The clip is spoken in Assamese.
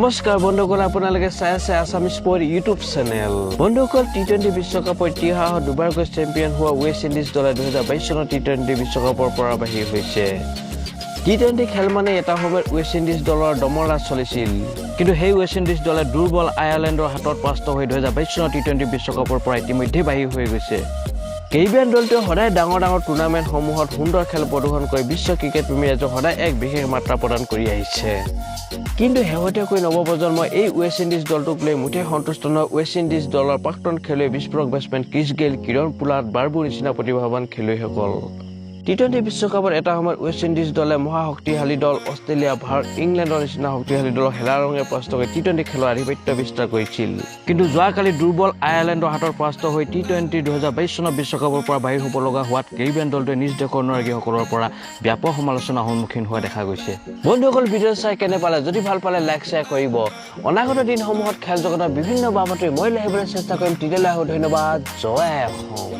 নমস্কাৰ বন্ধুসকল, আপোনালোকে চাই আছে আছাম স্পৰ্ট ইউটিউব চেনেল। বন্ধুসকল, টি-20 বিশ্বকাপৰ ইতিহাসত দুবাৰকৈ চেম্পিয়ন হোৱা ৱেষ্ট ইণ্ডিজ দলে 2022 চনৰ টি-20 বিশ্বকাপৰ পৰা বাহিৰ হৈছে। টি-20 খেল মানে এটা সময়ত ৱেষ্ট ইণ্ডিজ দলৰ দমৰাজ চলিছিল। কিন্তু সেই ৱেষ্ট ইণ্ডিজ দলে দুৰ্বল আয়াৰলেণ্ডৰ হাতত পৰাস্ত হৈ 2022 চনৰ টি-20 বিশ্বকাপৰ পৰা ইতিমধ্যেই বাহিৰ হৈ গৈছে। কেৰিবিয়ান দলটোৱে সদায় ডাঙৰ ডাঙৰ টুৰ্ণামেণ্টসমূহত সুন্দৰ খেল প্ৰদৰ্শন কৰি বিশ্ব ক্ৰিকেট প্ৰেমী ৰাইজক সদায় এক বিশেষ মাত্ৰা প্ৰদান কৰি আহিছে। কিন্তু শেহতীয়াকৈ নৱপ্ৰজন্মই এই ৱেষ্ট ইণ্ডিজ দলটোক লৈ মুঠেই সন্তুষ্ট নহয়। ৱেষ্ট ইণ্ডিজ দলৰ প্ৰাক্তন খেলুৱৈ, বিস্ফোৰক বেটছমেন ক্ৰিছ গেইল, কিৰণ পোলাৰ্ড, বাৰ্বুৰ নিচিনা প্ৰতিভাৱান খেলুৱৈসকল। টি-20 বিশ্বকাপত এটা সময়ত ৱেষ্ট ইণ্ডিজ দলে মহাশক্তিশালী দল অষ্ট্ৰেলিয়া, ভাৰত, ইংলেণ্ডৰ নিচিনা শক্তিশালী দলক হেলাৰঙে পৰাস্ত কৰি টি-20 খেলৰ আধিপত্য বিস্তাৰ কৰিছিল। কিন্তু যোৱাকালি দুৰ্বল আয়াৰলেণ্ডৰ হাতত পৰাস্ত হৈ টি-20 2022 চনৰ বিশ্বকাপৰ পৰা বাহিৰ হ'ব লগা হোৱাত কেৰিবিয়ান দলটোৱে নিজ দেশৰ অনুৰাগীসকলৰ পৰা ব্যাপক সমালোচনাৰ সন্মুখীন হোৱা দেখা গৈছে। বন্ধুসকল, ভিডিঅ' চাই কেনে পালে? যদি ভাল পালে লাইক, শ্বেয়াৰ কৰিব। অনাগত দিনসমূহত খেল জগতৰ বিভিন্ন বাতৰি মই লৈ আহিবলৈ চেষ্টা কৰিম। তেতিয়ালৈ আহোঁ, ধন্যবাদ। জয় অসম।